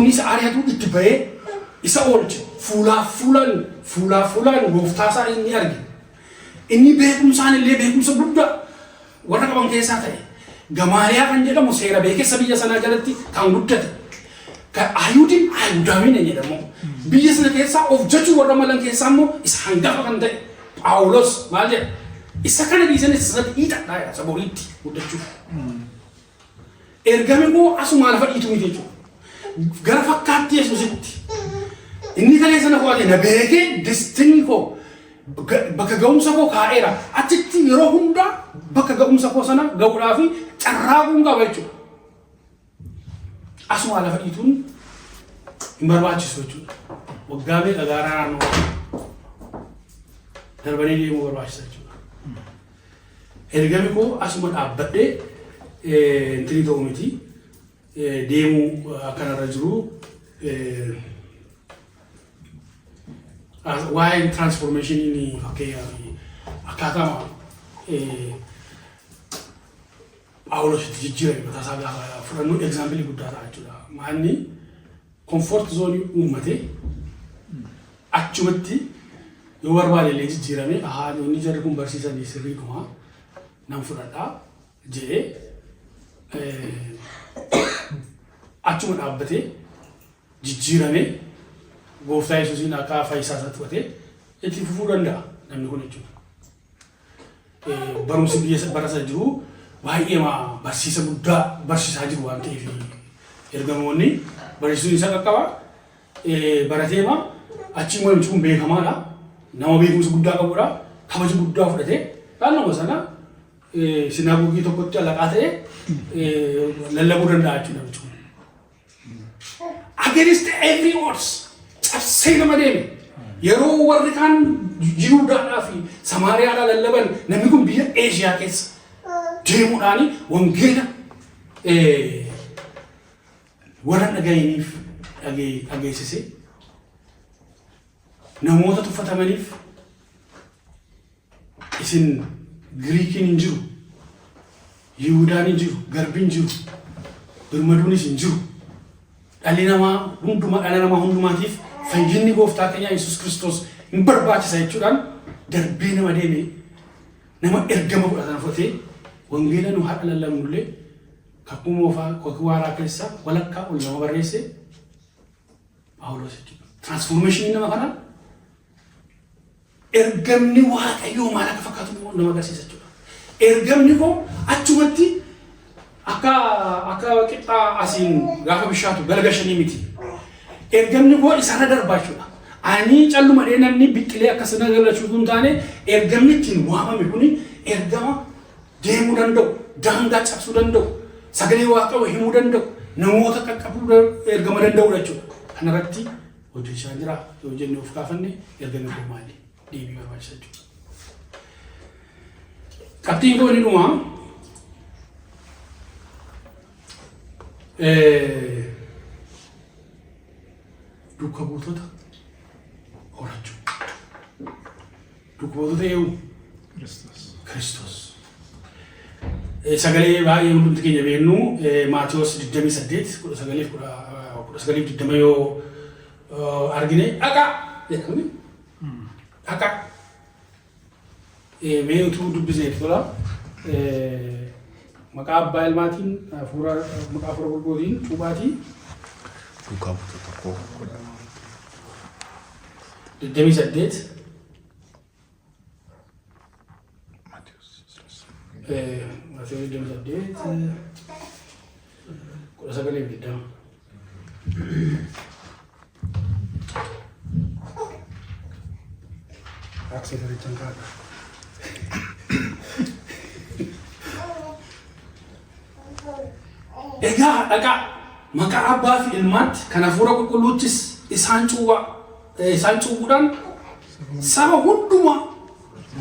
A: isa ari'atu itti bahee isa oolche, fuulaa fuulaan gooftaa isaa inni arge. Inni beekumsaan illee beekumsa guddaa warra qaban keessaa ta'e. Gamaaliyaa kan jedhamu seera beekessa biyya sanaa jalatti kan guddate. Kan Ayuudiin Ayuudaamiin jedhamu. Biyya sana keessaa of jajuu warra malan keessaa immoo isa hangafa kan ta'e Phaawulos maal jedha? "Isa kana dhiisan isa sanatti hiixadhaa," jedha, isa boriitti guddachuuf. Ergame koo asumaa lafa dhiitu miti jechuudha. Gara fakkaatti Yesuusitti. Inni kalee sana fo'ate na beekee destiny koo, bakka ga'umsa koo kaa'eera. Achitti yeroo hundaa bakka ga'umsa koo sana ga'uudhaaf carraaquun qaba jechuudha. Asumaa lafa dhiituun hin barbaachisu jechuudha. Waggaa meeqa gaaraa naannoo darbanii deemuu barbaachisa jechuudha. Ergami koo asuma dhaabbadhee intinii ta'u miti, deemuu akkanarra jiru. Waa'een transformationiin fakkeenyaaf akkaataa Phaawulos itti jijjiirame mataa isaa gaafa fudhannu example guddaa ta'a jechuudha. Maanni comfort zone uummatee achumatti yoo barbaade illee jijjiirame, "Ahaa, inni jarri kun barsiisanii sirriidhuma, nan fudhadhaa," jedhee achuma dhaabbatee jijjiirame, gooftaa Yesuusiin akka fayyisaa isaatti fudhatee itti fufuu danda'a namni kun jechuudha. Barumsi biyya bara sana jiru baay'ee barsiisa guddaa barsiisaa jiru waan ta'eef, ergamoonni barsiisuun isa qaqqaba. Barateema achi immoo namichi kun beekamaadha. Nama beekumsa guddaa qabudha. Kabaja guddaa fudhatee naannoo sana sinaagogii tokkotti alaqaa ta'ee lallabuu danda'a jechuudha namichi kun. Against every odds cabsee nama deeme. Yeroo warri kaan Yihudaadhaa fi Samaariyaadhaa lallaban, namni kun biyya Eeshiyaa keessa deemuudhaan wangeela warra dhaga'iniif dhageessise, namoota tuffatamaniif, "Isin Giriikiin hin jiru, Yihudaan hin jiru, garbi hin jiru, birmaduunis hin jiru. Dhalli namaa hundumaa, dhala namaa hundumaatiif fayyinni gooftaa keenya Yesuus Kiristoos hin barbaachisa," jechuudhaan darbee nama deeme, nama ergama fudhatan fudhatee wangeela nu har'a lallabnullee kakuu moofaa kakuu haaraa keessaa walakkaa ol nama barreesse Phaawulos jechuudha. Transformationii nama kanaa, ergamni Waaqayyoo maal akka fakkaatu nama agarsiisa jechuudha. Ergamni koo achumatti akka qixxaa asiin gaafa bishaatu galgashanii miti. Ergamni koo isarra darbaa jechuudha. Ani calluma dhee namni biqilee akkasina galachuu hin taane, ergamni ittiin waamame kuni ergama deemuu danda'u, daangaa cabsuu danda'u, sagalee Waaqayyoo himuu danda'u, namoota qaqqabuu ergama danda'udha jechuudha. Kanarratti hojjechaa jira yoo jennee of gaafanne, ergamni koo maali? Deebii barbaachisa jechuudha. Qabxiin koo inni dhumaa duuka buutota horachuu. Duuka buutota eenyu?
B: Kiristoos.
A: Kiristoos. Sagalee baay'ee hundumti keenya beeknu, Maatiyos 28 19 19 20 yoo argine, "Dhaqaa" jedhamni. Dhaqaa. Mee utuu dubbisneef tola. Maqaa abbaa, ilmaatiin, hafuura, maqaa hafuura qulqulluutiin cuuphaatii.
C: Duukaa buutota koo godha.
A: 28.
C: Maatiyos.
A: Maatewos 28, 19 fi 20. Akseesarichaan kaa'adha. Egaa dhaqaa, maqaa Abbaa fi Ilmaatti kan Hafuura Qulqulluuttis isaan cuuphaa, isaan cuuphuudhaan saba hundumaa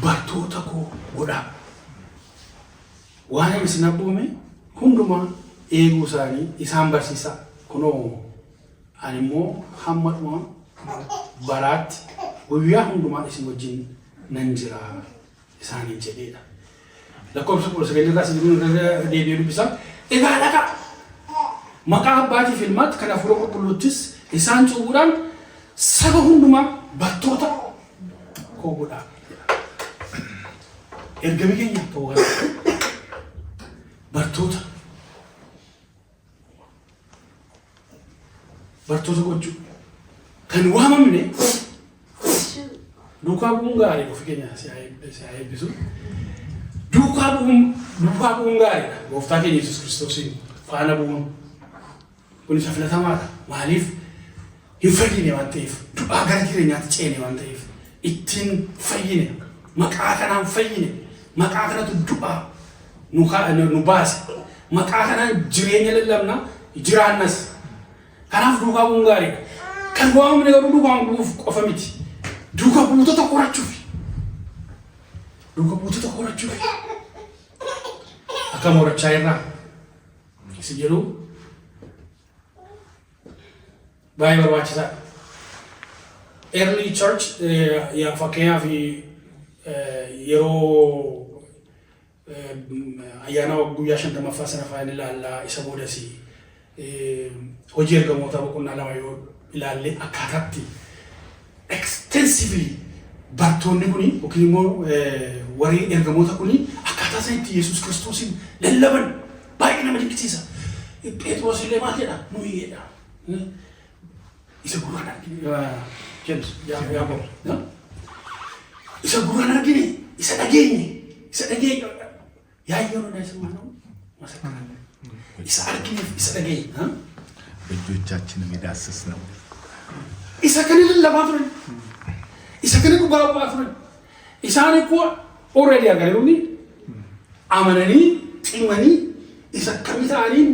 A: bartoota koo godhaa. Waan ani isin abboome hundumaa eeguu isaanii isaan barsiisaa. Kunoo, ani immoo hamma dhuma baraatti guyyaa hundumaa isin wajjin nan jira isaaniin jedheedha. Lakkoofsa 19 irraa isin irra deebi'ee dubbisa. Egaa dhaqaa, maqaa Abbaatiif Ilmaatti kan Hafuura Qulqulluuttis isaan cuuphuudhaan saba hundumaa bartoota koo godhaa. Ergami keenya ta'uu kana. Bartoota gochuu. Kan waamamne duukaa bu'uun gaarii, ofii keenya si haa eebbisu. Duukaa bu'uun gaariidha. Gooftaa keenya Yesuus Kiristoosiin faana bu'uun kun isa filatamaadha. Maaliif? Hin fayyine waan ta'eef, du'aa gara jireenyaatti ceene waan ta'eef, ittiin fayyine, maqaa kanaan fayyine, maqaa kanatu du'aa nu baase, maqaa kanaan jireenya lallabna, jiraannas. Kanaaf duukaa bu'uun gaariidha. Kan waamamne garuu duukaa bu'uuf qofa miti. Duukaa buutota horachuuf. Duuka buutota horachuuf. Akkam horachaa irraa? Si jedhu baay'ee barbaachisaadha. Early church, fakkeenyaaf, yeroo ayyaana guyyaa 50ffaa sana fa'aa ilaallaa, isa boodas Hojii Ergamoota boqonnaa 2 yoo ilaalle, akkaataatti extensively bartoonni kuni yookiin immoo warri ergamoota kuni akkaataa isaan itti Yesuus Kiristoosiin lallaban baay'ee nama dinqisiisa. Phexros illee maal jedha? Nuyi jedha. Isa gurraan argine, James, Yaaqoob. Isa gurraan argine, isa dhageenye, isa dhageenye. ያየነውና የሰማነው መሰክራለን። Isa argineef isa dhageenye.
C: በእጆቻችንም የዳሰስነው።
A: Isa kana lallabaa turan. Isa kana dhugaa bu'aa turan. Isaan ikkoo already arganiiru, amananii cimanii isa akkamii ta'anii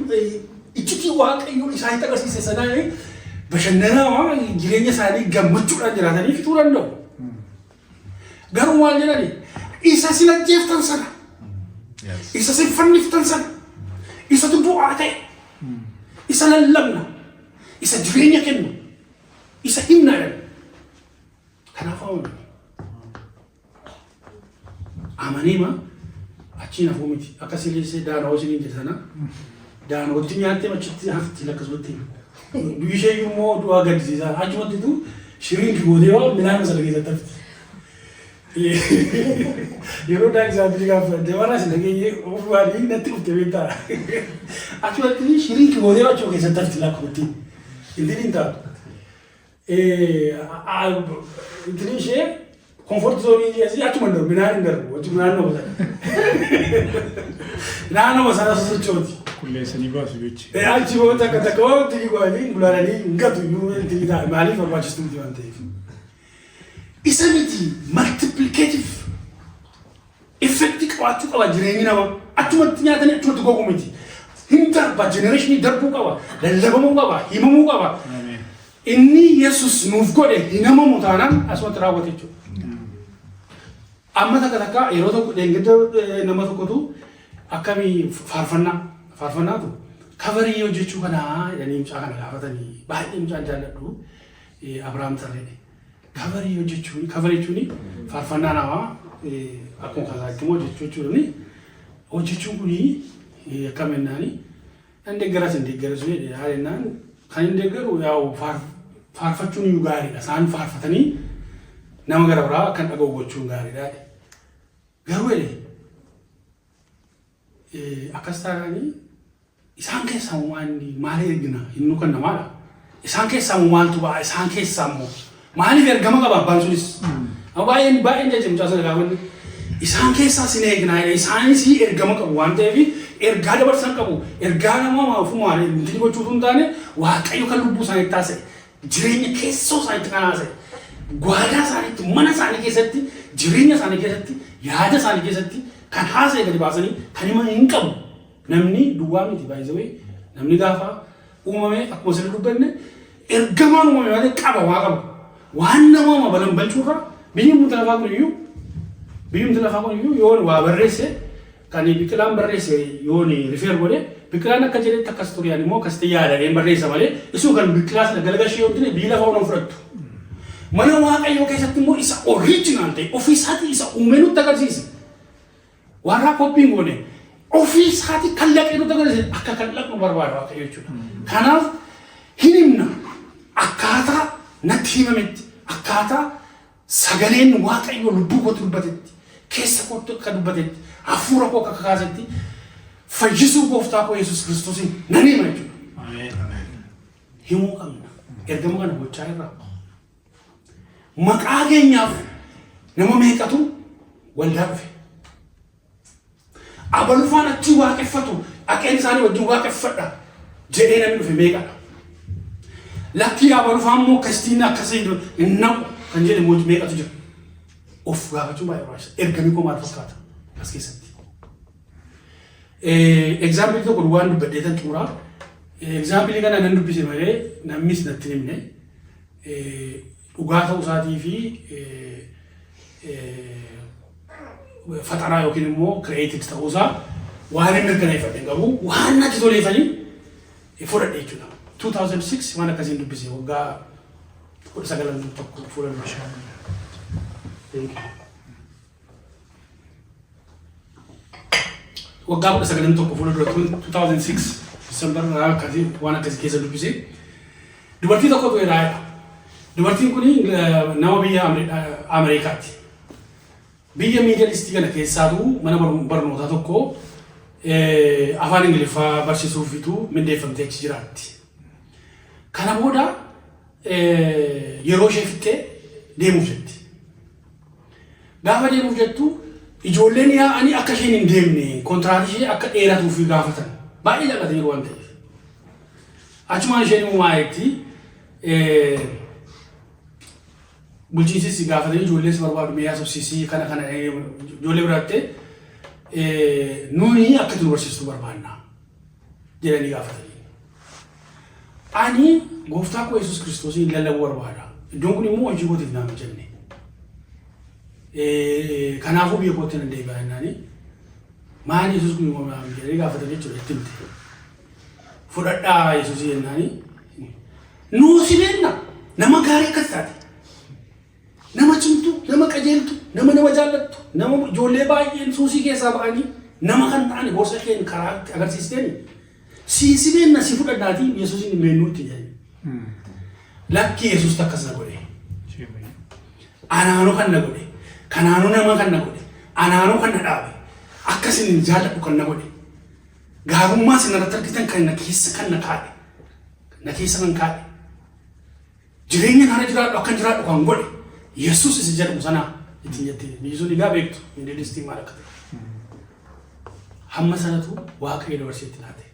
A: iccitii Waaqayyoo isaanitti agarsiise sanaa bashannanaa jireenya isaanii gammachuudhaan jiraatanii fixuu danda'u. Garuu maal jedhani? Isa sin ajjeeftan sana, isa sin fanniftan sana, isatu du'aa ta'e, isa lallabna, isa jireenya kennu, isa himna jedhan. Kanaaf amanu. Amaniima achiin hafuu miti. Akka sileessee daanoo isiniin jedhe sana daanootti nyaattee achitti hafti akkasumatti. Biyyi ishee immoo du'aa gaddisiisaa. Achumattitu shrink gootee waan midhaan sana keessatti hafti. Yeroo daakii gaafa deemanaa si nageenye ofumaanii natti dhufte beektaa. Achumatti shrink gootee achuma keessatti hafti lakkoofti. Intin hin taatu. Intin ishee comfort zone ishee achuma hin darbu, midhaan hin darbu, achuma naannoo sana. Naannoo sana sosochooti.
B: Qulleessanii baasu jechi.
A: Achi booda takka takka waan itti godhanii gulaalanii hin gatu iyyuu itti ta'a, maaliif barbaachistuu miti waan ta'eef. Isa miti, multiplicative effect qabaachuu qaba jireenyi namaa. Achumatti nyaatanii achumatti gogu miti. Hin darba, generation darbuu qaba, lallabamuu qaba, himamuu qaba. Inni Yesus nuuf godhe hin hamamu taanaan asumatti raawwate jechuudha. Amma takka takka yeroo tokko dheengadda nama tokkotu akkamii faarfannaatu cover hojjechuu kanaa jedhanii mucaa kana gaafatanii, baay'ee mucaan jaalladhu Abrahaam Tarree. Cover hojjechuun, cover jechuun faarfannaa namaa akkuma kanaatti immoo hojjechuu jechuun, hojjechuun kuni akkam jennaani, hin deeggaras hin deeggaras jedhe haa jennaan, kan hin deeggaru yaa'u faarfachuun iyyuu gaariidha, isaan faarfatanii nama gara biraa kan dhaga'u gochuun gaariidha. Garuu jedhe, akkas taanaanii isaan keessaa waan maal ergina hinnu kan namaadha. Isaan keessaa immoo maaltu ba'a? Isaan keessaa immoo maaliif ergama qaba abbaan sunis? Amma baay'een baay'een jecha mucaa sana gaafanne. Isaan keessaa sin eegnaa jedhe. Isaanis ergama qabu waan ta'eef, ergaa dabarsan qabu. Ergaa nama ofumaan inni gochuutu hin taane, Waaqayyo kan lubbuu isaaniitti taasise, jireenya keessoo isaaniitti kan haasa'e, gwaadaa isaaniitti, mana isaanii keessatti, jireenya isaanii keessatti, yaada isaanii keessatti kan haasa'e gadi baasanii kan himan hin qabu. Namni duwwaa miti baay'isawee. Namni gaafa uumame, akkuma sirri dubbanne, ergamaan uumame malee qaba, waa qaba. Waan nama uuma balan balchuurraa biyyumti lafaa kun iyyuu yoon waa barreesse, kan biqilaan barreesse yoon refer godhe, biqilaan akka jedhetti akkas ture, ani immoo akkasitti yaadadheen barreessa malee, isuu kan biqilaa sana galgashee yoo ta'e, biyyi lafaa waan fudhattu. Mana Waaqayyoo keessatti immoo isa original ta'e, ofii isaatii isa uumee nutti agarsiise. Warraa copy goone, ofii isaatii kallaqee nutti agarsiise, akka kallaqnu barbaada Waaqayyo jechuudha. Kanaaf hin himna, akkaataa natti himametti, akkaataa sagaleen Waaqayyo lubbuu kootti dubbatetti, keessa kootti akka dubbatetti, hafuura koo akka kakaasetti, fayyisuu gooftaa koo Yesuus Kiristoosiin nan hima jechuudha. Himuu qabna. Ergama kana gochaa irraa. Maqaa keenyaaf nama meeqatu waldaa dhufe? Abalufaan achi waaqeffatu, dhaqeen isaanii wajjin waaqeffadha jedhee namni dhufe meeqadha? Lakkii, abalufaan immoo akkasitiin akkasii hin naqu kan jedhe immoo meeqatu jira? Of gaafachuun baay'ee barbaachisaadha. Ergamni koo maal fakkaata as keessatti? Example tokko waan dubbadhee tan xumuraa. Example kana nan dubbise malee namnis natti hin himne. Dhugaa ta'uu isaatii fi faxaraa yookiin immoo created ta'uusaa waan hin mirkaneeffadhe hin qabu, waan natti toleefanii fudhadhe jechuudha. 2006 waan akkasiin dubbise, waggaa 19 tokko fuula dura. Thank you. Waggaa 19 tokko fuula dura, 2006 December akkasii waan akkasii keessa dubbise. Dubartii tokkotu eraa'edha. Dubartiin kun nama biyya Ameerikaati. Biyya Middle East kana keessaatu mana barnootaa tokko afaan Ingiliffaa barsiisuufitu mindeeffamtee achi jiraatti. Kana booda yeroo ishee fixxee deemuuf jetti. Gaafa deemuuf jettu, ijoolleen yaa'anii akka isheen hin deemne, contract ishee akka dheeratuuf gaafatan. Baay'ee jaallataniiru waan ta'eef. Achumaan isheen uumaa jetti, bulchiinsis gaafatanii, ijoollees barbaadu, mee haasofsiisii kana kana ijoollee biraatte, nuyi akka itti nu barsiistuu barbaanna jedhanii gaafatanii. Ani gooftaa koo Yesuus Kiristoosiin lallabuu barbaada. Iddoon kun immoo hojii kootiif naa mijanne. Kanaafuu biyya kootti nan deebi'a jennaani. Maali Yesuus kun immoo naa jedhanii gaafatanii jechuudha, itti himte. Fudhadhaa Yesuusii jennaani. Nuu si beekna, nama gaarii akkas taate. Nama cimtuu, nama qajeeltu, nama nama jaallattu, nama ijoollee baay'een suusii keessaa ba'anii nama kan ta'an gorsa keen karaa itti agarsiisteeni. Si beekna, si fudhadhaatii Yesuusin hin beeknuutti jedhani. Lakki, Yesuus akkas na godhe. Anaanuu kan na godhe. Kanaanuu nama kan na godhe. Anaanuu kan na dhaabe. Akkasin hin jaalladhu kan na godhe. Gaarummaa isin irratti argitan kan na keessa kan na kaa'e. Na keessa kan kaa'e. Jireenya kana jiraadhu akkan jiraadhu kan godhe Yesuus isa jedhamu sana ittiin jette. Biyyi sun egaa beektu Middle East maal akka ta'e. Hamma sanatu Waaqayyo dabarseetti laate.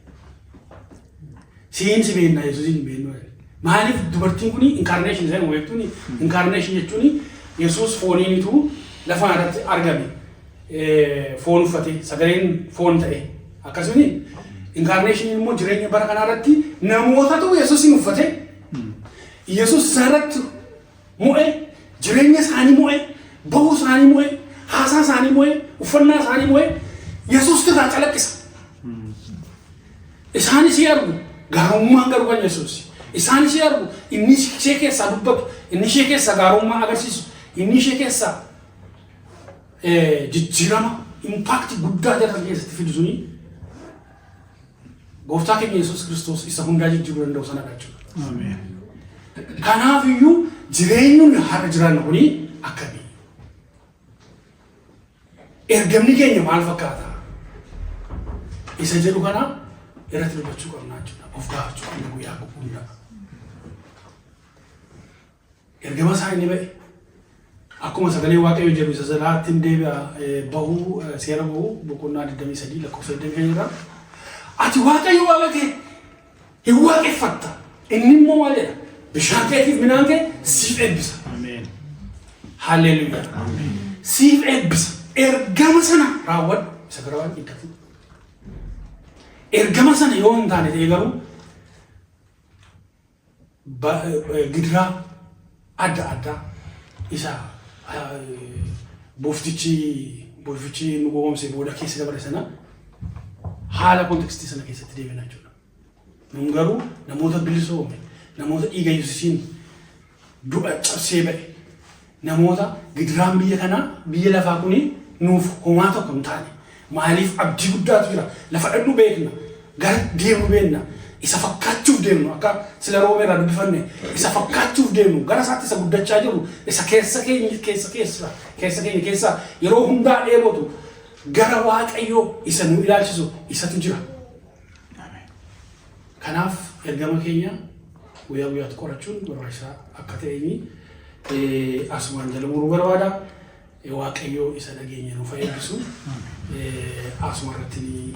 A: Siin si beekna, Yesuusin hin beeknu. Maaliif? Dubartiin kun incarnation isa jedhamu beektuuni. Incarnation jechuun Yesuus fooniinitu lafa irratti argame. Foon uffate, sagaleen foon ta'e. Akkasuma incarnation immoo jireenya bara kanaa irratti namootatu Yesuusin uffate. Yesuus isaan irratti mo'e, jireenya isaanii mo'e, bahuu isaanii mo'e, haasaa isaanii mo'e, uffannaa isaanii mo'e, Yesuus irraa calaqqisa. Isaan ishee argu, gaarummaan garuu kan Yesuus. Isaan ishee argu, inni ishee keessaa dubbatu, inni ishee keessaa gaarummaa agarsiisu, inni ishee keessaa jijjiirama impact guddaa jara keessatti fidu suni gooftaa keenya Yesuus Kiristoos isa hundaa jijjiiruu danda'u sanadha jechuudha.
B: Ameen.
A: Kanaaf iyyuu jireenyi nuyi har'a jiraannu kuni akkamii? Ergamni keenya maal fakkaata? Isa jedhu kana irratti dubbachuu qabna jechuudha. Of gaafachuu qabna guyyaa hundaa. Ergama isaa inni ba'e. Akkuma sagalee Waaqayyoo jedhu isa salaatti hin deebi'a, bahuu seera bahuu boqonnaa 23 lakkoofsa 25 irraa. Ati Waaqayyo Waaqa kee hin waaqeffatta. Inni immoo maal jedha? Bishaan keetiif midhaan kee siif eebbisa.
B: Ameen.
A: Haalleluuyaa. Siif eebbisa. Ergama sana raawwadhu. Isa gara waan eeggatu. Ergama sana yoo hin taane ta'e garuu gidiraa adda addaa isa booftichi nu gowwoomse booda keessa dabare sana haala context sana keessatti deebina jechuudha. Nun garuu namoota bilisoome, namoota dhiiga Yesuusiin du'a cabsee ba'e, namoota gidiraan biyya kanaa, biyya lafaa kuni nuuf homaa tokko hin taane. Maaliif? Abdii guddaatu jira. Lafa dhaqnu beekna. Gara deemnu beekna. Isa fakkaachuuf deemnu, akka sila Roomee irraa dubbifanne, isa fakkaachuuf deemnu, gara isaatti isa guddachaa jiru, isa keessa keenya keessa keessa keessa keenya keessa yeroo hundaa dheebotu, gara Waaqayyoo isa nu ilaalchisu isatu jira. Kanaaf ergama keenya guyyaa guyyaatti qorachuun barbaachisaa akka ta'een asumaan jala muruu barbaada. Waaqayyoo isa dhageenya nuuf haa eebbisu. Asuma irratti